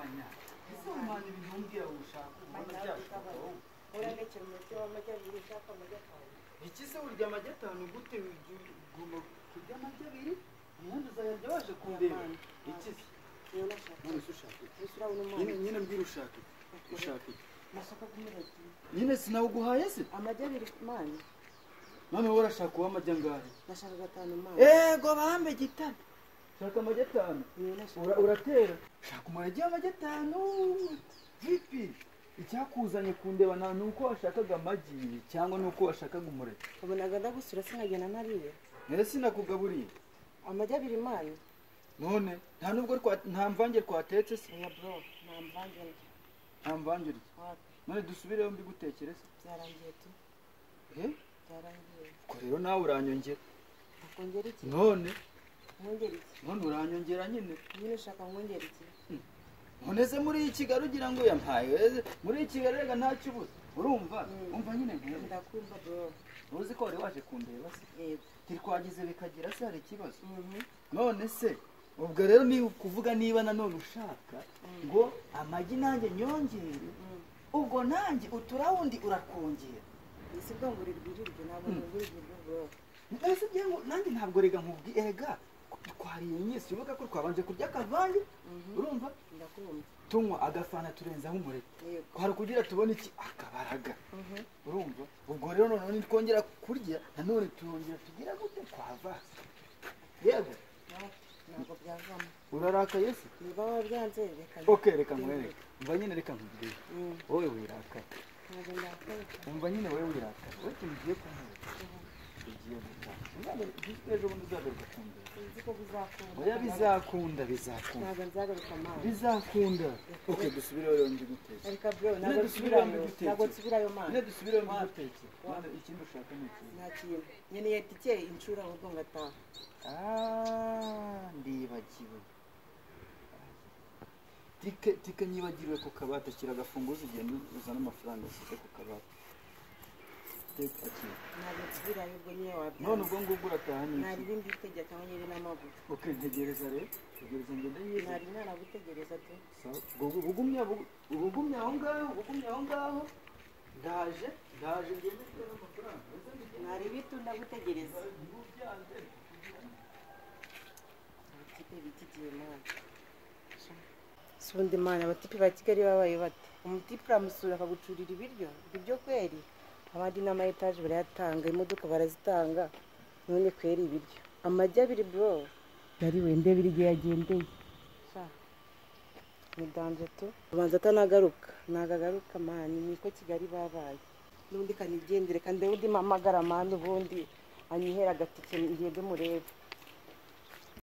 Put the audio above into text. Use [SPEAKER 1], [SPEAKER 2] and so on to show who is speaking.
[SPEAKER 1] Gabanya. Ese umwana ibintu umbwira ushaka ubona byashoboka wowe?
[SPEAKER 2] Uranekera umuti w'amagi abiri, ushaka amagi atanu.
[SPEAKER 1] Iki se urya amagi atanu gute? Ugomba kurya amagi abiri, ubundi uzayarya waje kundeba. Iki se?
[SPEAKER 2] Niyo nashaka.
[SPEAKER 1] None se ushaka iki?
[SPEAKER 2] Ese urabona umwana?
[SPEAKER 1] Nyine mbwira ushaka iki? Ushaka iki?
[SPEAKER 2] Nashaka kumureka.
[SPEAKER 1] Nyine sinawuguhaye se?
[SPEAKER 2] Amagi abiri mani.
[SPEAKER 1] None wowe urashaka uw'amagi angahe?
[SPEAKER 2] Nashaka gatanu mani.
[SPEAKER 1] Ego bambe gitana. Shaka amagi atanu.
[SPEAKER 2] Niyo nashaka.
[SPEAKER 1] Uratera. Shaka umurage w'amagi atanu. Vipi? Icyakuzanye kundeba nta nuko washakaga amagi cyangwa nuko washakaga umurage.
[SPEAKER 2] Ubonaga ndagusura sinkagenda nariye.
[SPEAKER 1] Nere sinakugaburiye.
[SPEAKER 2] Amagi abiri mani.
[SPEAKER 1] None nta nubwo nta mvange twatetse se?
[SPEAKER 2] Oya bro, nta mvange ndya.
[SPEAKER 1] Nta mvange urya?
[SPEAKER 2] Wapi.
[SPEAKER 1] None dusubireyo mbigutekere se?
[SPEAKER 2] Byarangiye tu.
[SPEAKER 1] Eh?
[SPEAKER 2] Byarangiye.
[SPEAKER 1] Ubwo rero nawe uranyongera.
[SPEAKER 2] Nakongera iki?
[SPEAKER 1] None
[SPEAKER 2] Mwongera iki?
[SPEAKER 1] None uranyongera nyine.
[SPEAKER 2] Nyine ushaka mwongera iki?
[SPEAKER 1] None se muri iyi Kigali ugira ngo yampaye? Muri iyi Kigali rega ntacyo ubuze. Urumva? Umva nyine nkwereke.
[SPEAKER 2] Ndakumva bro.
[SPEAKER 1] Uzi ko wari waje kundeba se?
[SPEAKER 2] Yego.
[SPEAKER 1] Twagize bikagira se hari ikibazo? None se ubwo rero ni ukuvuga niba nanone ushaka ngo amagi nanjye nyongere, ubwo nanjye uturawundi urakongera.
[SPEAKER 2] Ese bwo ngurirwa ibiryo ntabwo ngurirwa ibiryo bro.
[SPEAKER 1] Ese byo nanjye ntabwo rega nkubwi erega twariye nyinshi, uvuga ko twabanje kurya akavange, urumva?
[SPEAKER 2] Ndakumva.
[SPEAKER 1] Tunywa agafana turenzaho umureti. Kwari kugira tubone iki akabaraga. Urumva? Ubwo rero none nitwongera kurya nanone turongera tugira gute twava. Yego.
[SPEAKER 2] Ntabwo byavamo.
[SPEAKER 1] Urarakaye se?
[SPEAKER 2] Niba wabyanze reka.
[SPEAKER 1] Okay, reka nkwereke. Umva nyine reka nkubwire. Wowe wirakaye.
[SPEAKER 2] Ntabwo ndakaye.
[SPEAKER 1] Umva nyine wowe wirakaye. Wowe ikintu ugiye kunkwereka. Ugiye gutaha. Ejo bundi uzagaruka kundeba.
[SPEAKER 2] Sinzi ko bizakunda.
[SPEAKER 1] Oya bizakunda, bizakunda.
[SPEAKER 2] Ntabwo nzagaruka mama.
[SPEAKER 1] Bizakunda. Okay, dusubireyo rero mbigutekere.
[SPEAKER 2] Reka bro, ntabwo nsubirayo. Ntabwo nsubirayo mama.
[SPEAKER 1] Nyine dusubireyo mbigutekere. None ikindi ushaka ni iki?
[SPEAKER 2] Nta kintu. Nkeneye tike inshuro ahubwo ngataha.
[SPEAKER 1] Ah, ndibagiwe. Tike nyibagiriwe ku kabati, ashyira agafunguzo ugenda uzana amafaranga usize ku kabati.
[SPEAKER 2] Ntabwo nsubirayo ubwo nyine wabyanze.
[SPEAKER 1] None ubwo ngubwo urataha nyine.
[SPEAKER 2] Nari ibindi bitegeka cyangwa nyine n'amaguru.
[SPEAKER 1] Okay, ntegereza rero. Ntegereza ngende yize.
[SPEAKER 2] Nari naragutegereza tu.
[SPEAKER 1] Sawa. Ubugumye aho ngaho, ubugumye aho ngaho. Ndaje ngende nzane amafaranga.
[SPEAKER 2] Nari bitu ndagutegereza. Abatipe b'iki gihe mwana. Sundi mana abatipe ba Kigali babaye bate? Umutipe uramusura akagucurira ibiryo, ibyo kweri. Abandi n'ama etaje barayatanga, imodoka barazitanga, none kweri ibiryo. Amagi abiri bro. Yari wende biri gihe yagendeye. Sha. Ni danger tu. Ubanza atanagaruka, nagagaruka mani niko Kigali babaye. N'undi kanigendere kandi undi mpamagara mani ubundi anyihera agatike ngende murebe.